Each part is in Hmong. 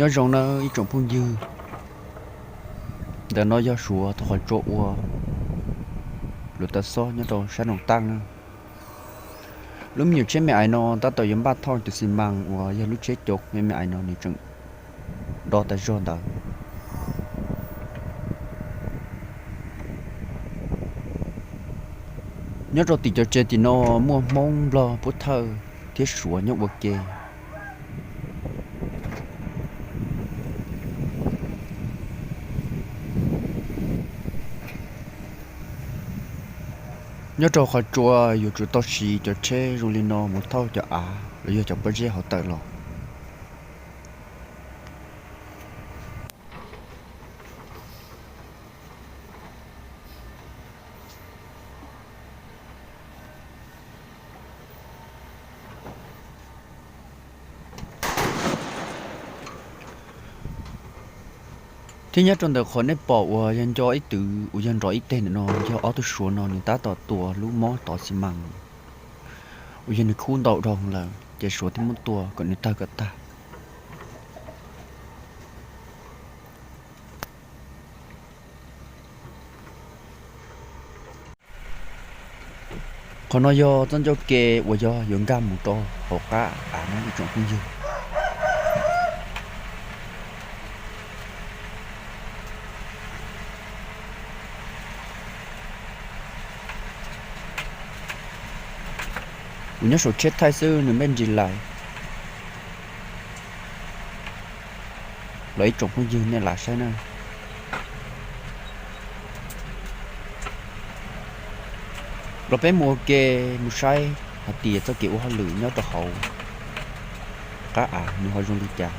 Nyob zoo nawb ib tsoom phooj ywg, ntawm no yog Suav tau qhov tsua ua luam taws xob nyob rau sab Noom Taaj na. Lub me nyuam tsheb me ais no tab tom yuav npaj thauj cov xi mas uas yog lub tsheb cov me me ais no nws tseem do tas zog ntawd. Nyob rau tim cov tsev tim no muaj Hmoob, Nplog, Pub Thawj thiab Suav nyob ua ke. Nyob rau qhov tsua yuav tsum tau siv cov tsheb zoo li no mus thauj cov av los yog cov pob zeb hauv tawm los. Thiab nyob rau ntawm qhov nej pom uas yog nco ib twv uas yog nrov ib teg ntawm no yog ob tug Suav no nws tab tom tua lub mob tov xi mas uas yog nws khub ntau dhau lawm ces Suav thiaj muab tua kom nws tawg kom tag. Qhov no yog txoj ncauj ke uas yog yuav nkag mus rau hauv qab av no ib tsoom phooj ywg. Kuv nyob saum tsheb thaij xwb nws npej nris lais los ib tsoom phooj ywg nej lam saib na. Los peb mus ua ke mus saib hais tias txoj kev ua hauj lwm nyob rau hauv qab av nws ho zoo li cas.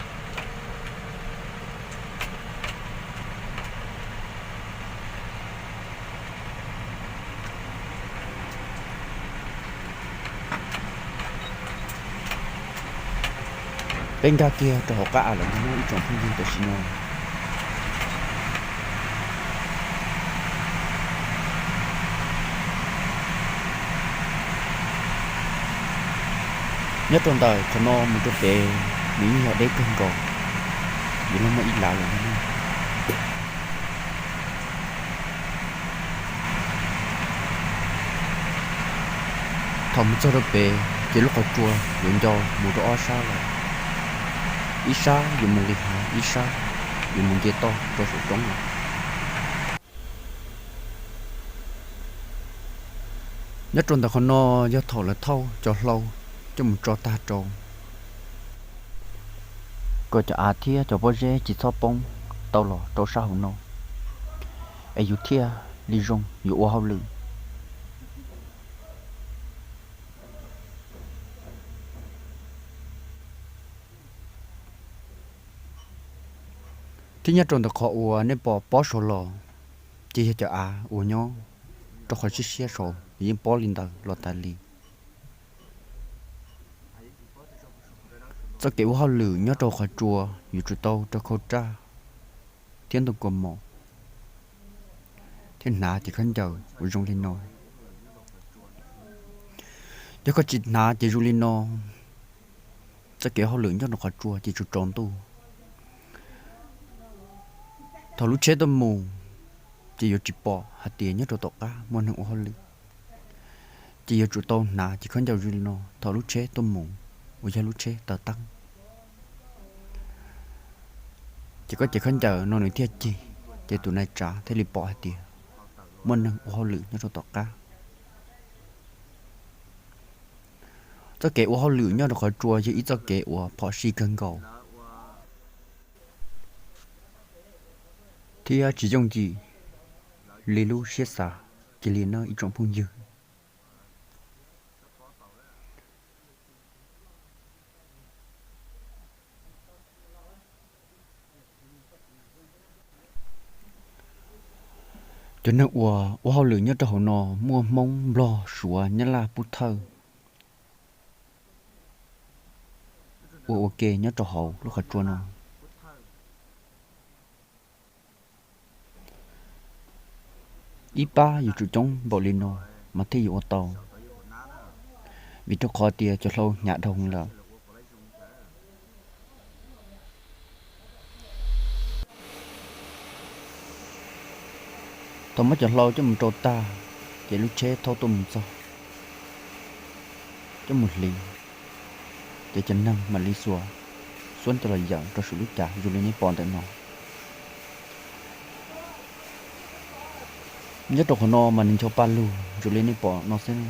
Peb nkag kiag rau hauv qab av lawm ib tsoom phooj ywg tam sim no. Nyob rau ntawm qhov no mus rau pem nws yeej yog deb kawg nkaus, nws yeej muaj ib lav lawm no. Thaum mus txog rau pem ces lub qhov tsua yuav nco mus rau ob sab lawm, ib sab yuav mus nqis hav, ib sab yuav mus nce toj rau saum roob lawm. Nyob rau ntawm qhov no yog thaum lawv thauj cov hlau coj mus tso tag rau, kom cov av thiab cov pob zeb tsis txhob poob tau los rau sab hauv no, es yus thiaj li zoo yuav ua hauj lwm. Thiab nyob rau ntawm qhov uas nej pom pob saud los, ces yog cov av uas nyob rau qhov siab siab saud nws yeej pob li ntawd los tas li. Txoj kev ua hauj lwm nyob rau qhov tsua yuav tsum tau rau khau raj thiab ntoo kaus mom, thiab hnav cev khaub ncaws uas zoo li no. Yog koj tsis hnav ces zoo li no, txoj kev hauj lwm nyob rau qhov tsua ces tsuas tsaus ntuj. Thaum lub tsheb tuaj mus, ces yuav tsis pom hais tias nyob rau tom qab muaj neeg ua hauj lwm. Ces yuav tsum tau hnav cev khaub ncaws zoo li no thaum lub tsheb tuaj mus, uas yog lub tsheb taws teeb. Ces koj cev khaub ncaws no nws thiaj cig, ces tus nais tsav thiaj li pom hais tias muaj neeg ua hauj lwm nyob rau tom qab. Txoj kev ua hauj lwm nyob rau qhov tsua yog ib txoj kev uas phom sij kawg nkaus thiab tsis yooj yim li lub siab xav kiag li nawb ib tsoom phooj ywg. Cov neeg uas ua hauj lwm nyob rau hauv no muaj Hmoob, Nplog, Suav, Nyab Laj, Pub Thawj ua ua ke nyob rau hauv lub qhov tsua no. Ib pab yuav tsum coob npaum li no mas thiaj yuav ua tau, vim rau qhov tias cov hlau hnyav dhau lawm. Thaum muab cov hlau coj mus rau tag, ces lub tsheb thaub tuaj mus txog, coj mus hliv, ces cov neeg mam li xuas xuab coj los yawm rau saum lub cav zoo li nej pom ntawm no. Nyob rau qhov no mas nws ncho pa lug zoo li nej pom no xwb.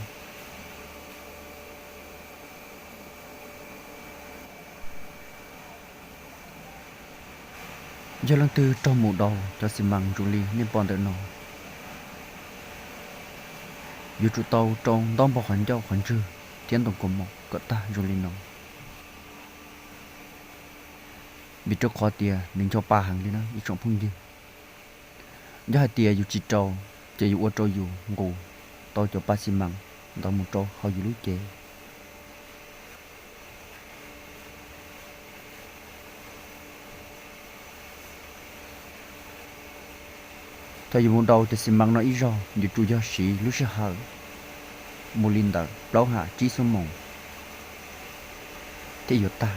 Yog leej twg raug mus daus cov xi mas zoo li nej pom ntawm no, yuav tsum tau rau ntaub npog qhov ncauj qhov ntswg thiab ntoo kaus mom kom tag zoo li no, vim rau qhov tias nws ncho pa heev li na ib tsoom phooj ywg. Yog hais tias yus tsis rau, ces yuav ua rau yus nqus tau cov pa xi mas ntawd mus rau hauv yus lub cev. Thaum yus mus daus cov xi mas no ib zaug, yuav tsum yog siv lub sij hawm mus li ntawm plaub ham tsib xuab moos thiaj yuav tag.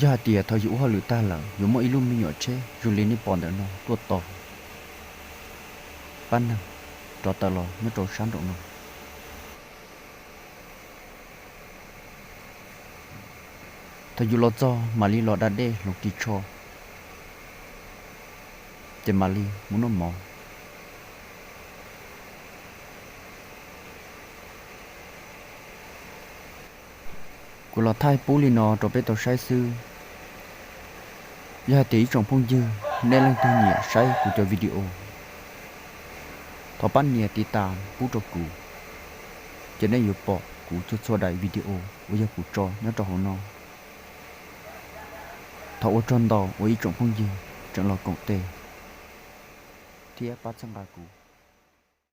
Yog hais tias thaum yus ua hauj lwm tag lawm yuav muaj ib lub me nyuam tsheb zoo li nej pom ntawm no tuaj tos pab neeg rov tawm los nyob rau sab nraum no. Thaum yus los txog mam li los da dej hloov ris tsho, ces mam li mus noj mov. Kuv los thaij pub li no rau peb tau saib xwb. Yog hais tias ib tsoom phooj ywg nej leej twg nyiam saib kuv cov video, thov pab nias tiv tas pub rau kuv, ces nej yuav pom kuv txhua txhua daim video uas yog kuv tso nyob rau hauv no. Thov ua tsaug ntau uas ib tsoom phooj ywg tseem los koom tes thiab pab txhawb nqa kuv.